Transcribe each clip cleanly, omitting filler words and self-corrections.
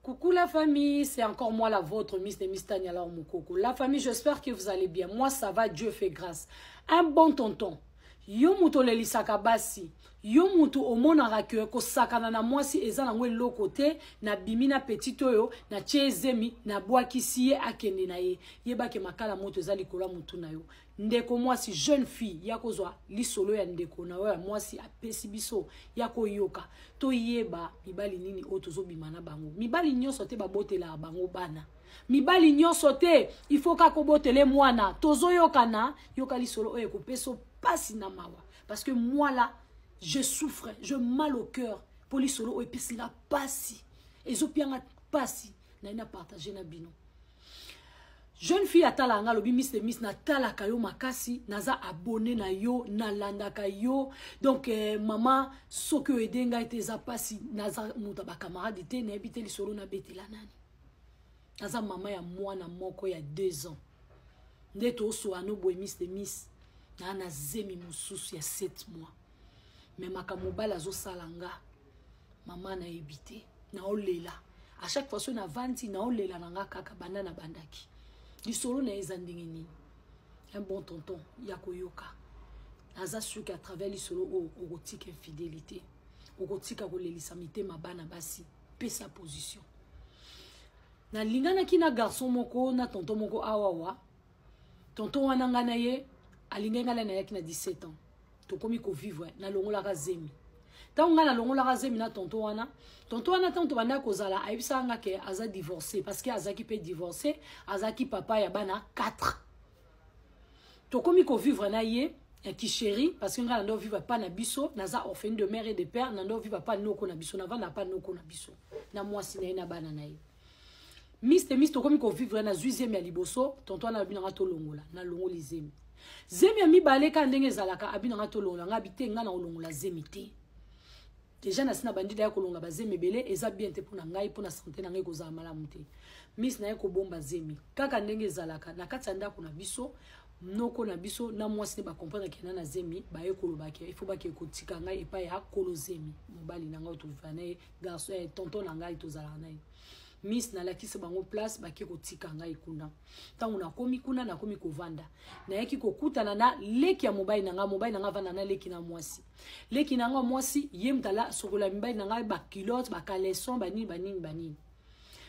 Coucou la famille, c'est encore moi la vôtre, Miss de Miss Tania Laure Mukoko. La famille, j'espère que vous allez bien. Moi, ça va, Dieu fait grâce. Un bon tonton. Yo mutu olelisaka basi. Yo mutu omonaka ke kosakana na mwasi eza nango eloko te, nabimi na petite oyo, natie zemi, nabwakisi ye akende na ye. Yeba ke makala moto eza likolo ya mutu na yo. Ndeko mwasi, jeune fille, ya kozwa lisolo ya ndeko na yo ya mwasi apesi biso ya koyoka. Toyeba mibali nini oyo tozobima na bango. Mibali nyonso te babotelaka bango bana. Mibali nyonso te il faut kaka obotele mwana. Tozoyokana, yoka lisolo oyo ekopesa pasi na mawa. Parce que moi là, je souffre, je mal au cœur. Po lisolo oyo epesi nga pasi. Ezopianga pasi. Na ina partager na bino. Jeune fille atala nga lobi Miss de Miss natalaka yo makasi, naza abonné na yo, nalandaka yo. Donc mama soki oede ngai te eza pasi, naza moto ya ba camarade te, nayebi te lisolo nabetela nani. Naza mama ya mwana moko ya 2 ans. Nde tosoa no boye Miss de Miss, na na zemi mosusu ya 7 mois. Mais makambo mobali azosala nga, mama nayebi te, naolela. À chaque fois so na vandi naolela na nga kaka banda na bandaki. Lisolo na eza ndenge nini? Un bon tonton ya koyoka. Naza sûr qu'à travers lisolo oyo okotika infidélité, okotika kolelisa mitema bana basi, pesa position. Nalinganaki na garçon moko na tonton moko awawa. Tonton wana nga na ye alingaki nga na nayaki na 17 ans. Tokomi kovivre, nalongolaka zemi. Ntango nga nalongolaka zemi na tonton wana, tonton wana ntango tobandaki kozala ayebisaka nga ke aza divorcé, parce que azalaki mpe divorcé, azalaki papa ya bana 4. Tokomi kovivre na ye ya kisheri, parce que nga nando vivre pa na biso, naza orpheline de mère et de père, nando vivre pa noko na biso, navanda pa noko na biso, na mwasi na ye na bana na ye. Miss te miss tokomi kovivre na zwi zemi ya liboso, tonton wana abi nanga tolongola, nalongoli zemi. Zemi ya mibale ka ndenge ezalaka, abi nanga tolongola, nga abi te, nga na kolongola zemi te. Déjà na sina bandida ya kolonga ba zemi ebele, eza bien te pona ngai, pona santé na ngai kozala malamu te. Miss na ye kobomba zemi kaka ndenge ezalaka na kati ya ndako na biso, noko na biso na mwasi ne ba comprendre ke na na zemi, ba ye koloba ke il faut ba ke kotika ngai epai ya kolo zemi, mobali na ngai tovivre na ye, garçon, tonton na ngai tozalaka na ye. Miss nalakisi bango place bake kotika ngai kuna. Ntango nakomi kuna, nakomi kovanda, nayaki kokutana na leki ya mobali na ngai. Mobali na ngai avanda na leki na mwasi. Leki na ngai mwasi ye moto ala sokola mibali na ngai ba culotte, ba caleçon, banini banini banini.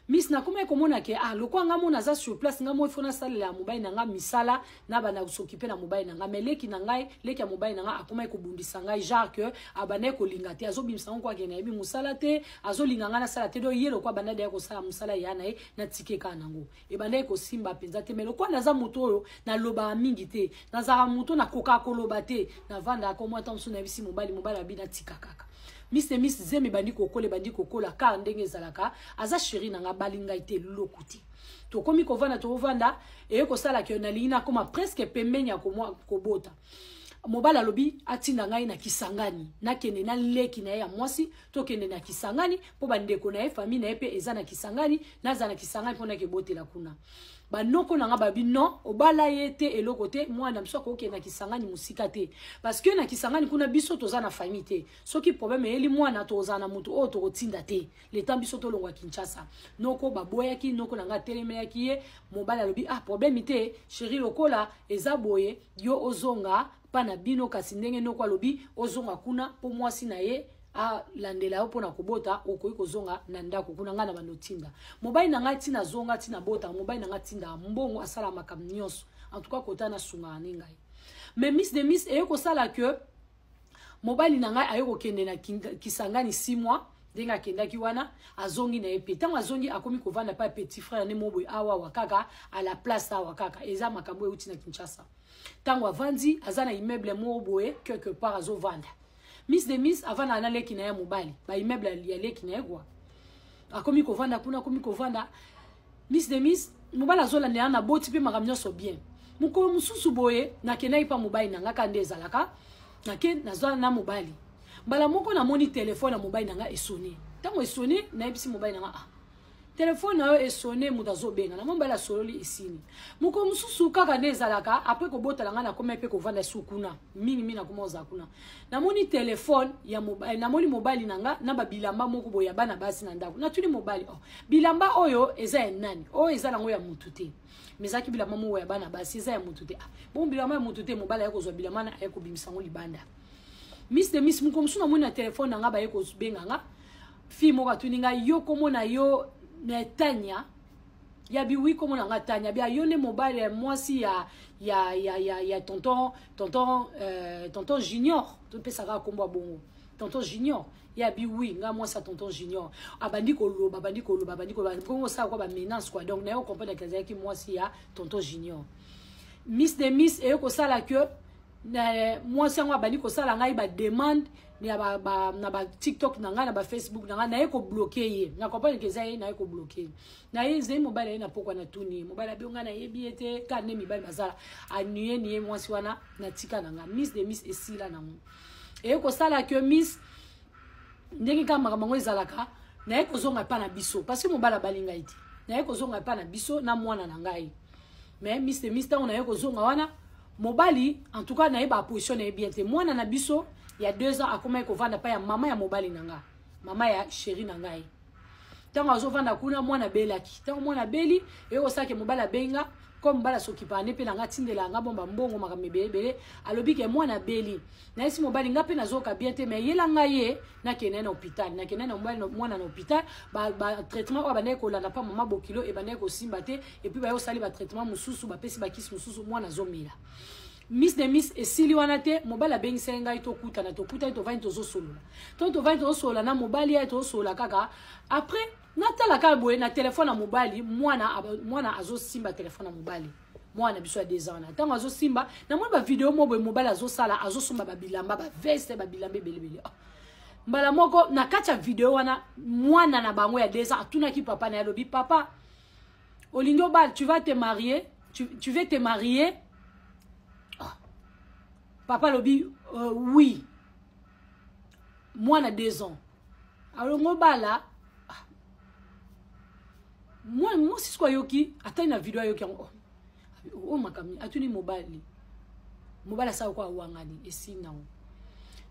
Miss nakomaki komona ke ah, lokwa nga mona aza sur place, nga mo ifo nasalela mobali na nga misala, na banda kosokipe na mobali na nga. Mais leki na ngai, leki ya mobali na nga akomaki kobundisa ngai, genre que abandaki kolinga te, azobimisa ngo kwa ke nayebi mosala te, azolinga nga nasala te. Donc ye lokwa abanda deya kosala mosala ya na ye, natike kaka nango. Ebandaki kosimba mpenza te. Mais lokwa naza moto oyo nalobaka mingi te, nazalaka moto nakokaka koloba te, navandaka ko mwa ntango mosusu nayebisi mobali, mobali abi natika kaka. Miss te miss zemi bandi kokola, bandi kokola kaka ndenge ezalaka, aza chéri na nga, bali ngai te loku te. Tokomi kovanda, tovanda, eye kosala ke nalingi nakoma presque pembeni ya kobota. Mobali alobi atinda ngai na Kisangani, nakende na leki na ye ya mwasi, tokende na Kisangani mpo bandeko na ye, famille na ye mpe eza na Kisangani, naza na Kisangani mpo nakebotela kuna. Banoko na nga babi non, obala ye te eloko te, mwana biso akokende na Kisangani mosika te, parce que na Kisangani kuna biso toza na famille te. Soki problème eyeli mwana, tozala na moto oyo tokotinda te. Le temps biso tolongwa Kinshasa. Noko baboyaki, noko na nga atelemelaki ye. Mobali alobi ah, problème te chéri, lokola eza boye yo ozonga pa na bino, kasi ndenge noko alobi ozonga kuna po mwasi na ye alandela yo mpona kobota, okoki kozonga na ndako kuna. Ngai na bando tinda mobali na ngai ntina zonga ntina bota, mobali na ngai tinda mbongo, asala makambo nyonso, en tout cas kota nasungaka ne ngai. Mais Miss de Miss eye kosala ke mobali na ngai aye kokende na Kisangani 6 mois, ndenge akendaki wana azongi na ye pe. Ntango azongi akomi kovanda pa petit frère ne moboye awa wa kaka à la place awa kaka, eza makambo euti na Kinshasa. Ntango avandi aza na immeuble moko boye quelque part azovanda. Miss de Miss avanda na leki na ye mobali, ba immeuble ya leki na ye kwa. Akomi kovanda kuna, akomi kovanda. Miss de Miss mobali azolandela na boti pe makambo nyonso bien. Mokolo mosusu boye nakendaki pa mobali na nga, kaka nde ezalaka, nake nazwa na mobali. Mbala moko namoni telefone ya mobali na nga esone. Ntango esone nayebisi mobali na nga, ah, Telefone na yo esone, moto azobenga na mobali, asololi, esili. Mokolo mosusu kaka nde ezalaka apres kobotala ngai, nakoma mpe kovanda su kuna mingimingi, nakoma ozala kuna. Namoni telefone ya mobali, namoni mobali na nga na babilamba moko boye ya bana basi na ndako. Natuni mobali: "Oh, bilamba oyo eza ya nani?" "Oyo eza nango ya mutu te." Mais ezalaki bilamba moko ya bana basi, eza ya mutu te. Ah, bon, bilamba ya mutu te. Mobali aye kozwa bilamba na aye kobimisa yango libanda. Miss de miss, moko mosusu namoni na telefone na nga, baye kobenga nga. Fille moko atuni ngai: "Yo, kombo na yo na Tania?" Ya bi: "Oui, kombo na nga Tania." Bia: "Yo nde mobali ya mwasi ya tonton Junior?" Topesaka kombo ya bongo, tonton Junior. Ya bi: "Oui, nga mwasi ya tonton Junior." Abandi koloba, abandi koloba, abandi koloba bongo, osala kwa bamenace quoi. Donc naye ocomprendre ke azalaki mwasi ya tonton Junior. Miss de miss, eye kosala ke mwasi yango abandi kosala ngai bademande na baTikTok na ngai, na baFacebook na ngai. Naye kobloquer ye, na comprendre ke eza ye. Naye kobloquer ye, naye ezali mobali aye na pokwa. Natuni ye, mobali abi: "Ngai nayebi ye te." Ka nde mibali bazala anuye ni ye mwasi wana. Natika na nga. Miss de miss, esila nango. Eye kosala ke miss, ndenge kaka makambo yango ezalaka, naye kozonga epa na biso, parce que mobali abali ngai te. Naye kozonga epa na biso na mwana na ngai. Mais miss de miss, ntango naye kozonga wana, mobali, en tout cas nayeba position na ye bien te. Mwana na biso ya 2 ans akomaki kovanda pa ya mama ya mobali na nga, mama ya chéri na ngai. Ntango azovanda kuna, mwana abelaki. Ntango mwana abeli, eye kosalake mobali abenga. Comme mobali asokipa ne mpe na nga, atindela nga bomba mbongo, makambo ebele ebele. Alobi ke mwana abeli. Nayesi mobali: "Nga mpe nazoka bien te, mais yela ngai ye, nakende na hôpital." Nakende na mobali, mwana na hôpital. Batraitement oyo bandaki kolanda mpa mama bokilo ebandaki kosimba te. Et puis baye osali batraitement mosusu, bapesi bakisi mosusu, mwana azomela. Miss de miss, esili wana te. Mobali abengisaki ngai, tokutana. Tokutani, tovandi, tozosolola. To tovandi, tozosolola na mobali ye, tozosolola kaka. Après natala kaka boye na telefone ya mobali, mwana azosimba telefone ya mobali, mwana biso ya 2 ans. Na ntango azosimba, namoni bavideo mo boye mobali azosala, azosomba babilamba, baveste, babilamba ebelebele. Oh. Mbala moko na kati ya video wana, mwana na bango ya 2 ans atunaki papa na ye, alobi: "Papa, olingi obala? Tu vas te marier? Tu veux te marier?" Oh. Papa alobi: "Oui." Mwana 2 ans alongi obala. Ah. Mwasi siko ayoki, atali na video, ayoki yango. Oh, oyo makambo. Atuni mobali, mobali asala ko awangani, esili nango.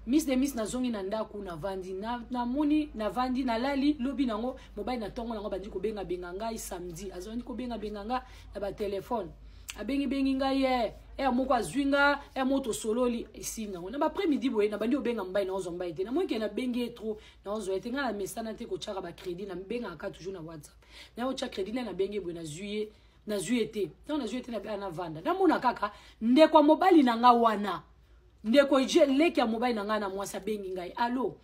Miss de miss, nazongi na ndako, navandi, namoni navandi, nalali. Lobi nango, mobali na ntongo nango bandi kobengabenga ngai. Samedi azandi kobengabenga nga na batelefone, abengibengi ngai ye ere moko, azwi nga ere moko, tosololi, esili nango. Na baprès midi boye, nabandi kobenga mobali, naozwa mobali te. Namoni ke nabengi ye trop, naozwa ye te. Ngai na mesana te kotiaka bacrédit, nabengaka toujours na WhatsApp. Naotya crédit nde nabengi ye boye, nazwi ye, nazwi ye te. Ntango nazwi ye te, nabe navanda, namona kaka ndeko ya mobali na nga wana, ndeko leki ya mobali na ngai na mwasi, abengi ngai: "Allo,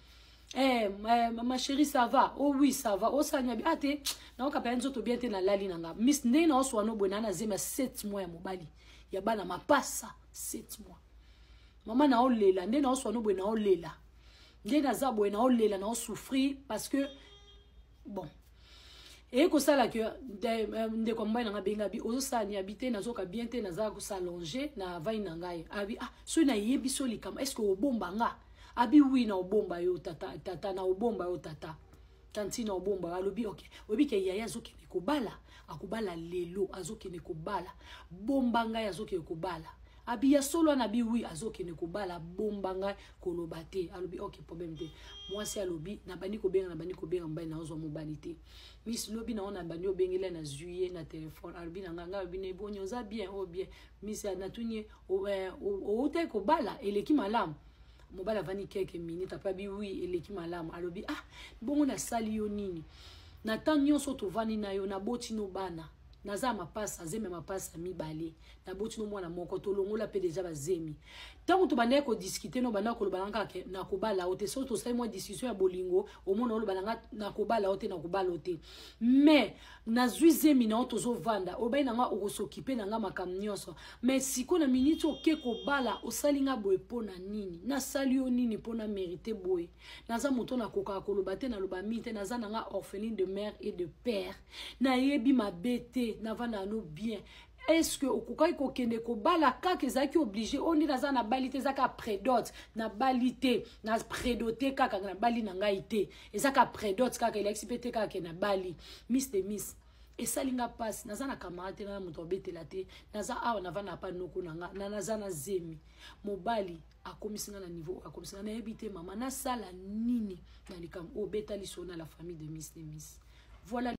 ma chérie, ça va?" "Oh oui, ça va." "Osani?" "Ah te, naoka mpenza nzoto bien te, nalali na nga." Miss, ndenge naoswana boye, naa na zemi ya 7 mois ya mobali, ya bana mapasa, 7 mois. Mama, naolela. Nde naoswana boye, naolela. Nde naza boye, naolela, naosouffrir, parce que bon, eye kosala ke ndeko ya mobali na nga abengi abi: "Ozosala nini?" Abi: "Te, nazoka bien te, naza kos'allonger na vai na ngai." Abi: "Ah, soki nayebi so likambo, est ce que obomba nga?" Abi: "Oui, na obomba yo tata, tata na obomba yo tata, tanti na obomba yo." Alobi: "Ok, oyebi ke yaya azokende kobala, akobala lelo, azokende kobala, bomba ngai, azokende kobala." Abi: "Ya solo wana?" Abi: "Oui, azokende kobala, bomba ngai, koloba te." Alobi: "Ok, problème te." Mwasi alobi: "Nabandi kobenga, nabandi kobenga mobali, naozwa mobali te." Miss, lobi nango nabandi obengela, nazwi ye na telefone. Alobi na ngai, ngai alobi na eboni: "Oza bien?" "Oyo bien." Miss, natuni ye: "Outaki kobala, eleki malamu?" Mobali avandi quelques minutes après, abi: "Oui, eleki malamu." Alobi: "Ah bongo, nasali yo nini na temps nyonso tovandi na yo? Naboti no bana, naza mapasa, zemi ya mapasa mibale, naboti no mwana moko, tolongola mpe deja bazemi. Ntango tobandaki kodiscuter no, bandaki koloba na nga kaka nakobala yo te. Soki tosali mwa discussion ya bolingo, omona oloba na nga nakobala yo te, nakobala yo te. Mais nazwi zemi na yo, tozovanda, obai na nga okos'occuper na nga makambo nyonso. Mais sikoyo na miniti oke kobala, osali nga boye mpo na nini? Nasali yo nini mpo na mérite boye? Naza moto nakokaka koloba te, naloba mingi te, naza na nga orpheline de mère et de père, nayebi mabe te, navanda no bien. Est-ce que okokaki kokende kobala kaka? Ezalaki obligé? Oyo nde naza, nabali te, eza kaka prédot. Nabali te, na prédote kaka, nabali na ngai te, eza kaka prédot kaka, elakisi mpe te kaka ke nabali. Miss de Miss, esali nga mpasi. Naza na camarade te, na moto abetela te. Naza awa, navanda pa noko na nga na naza na zemi. Mobali akomisi nga na niveau akomisi nga, nayebi te mama nasala nini na likambo oyo. Beta liso na la famille de Miss de Miss. Voilà.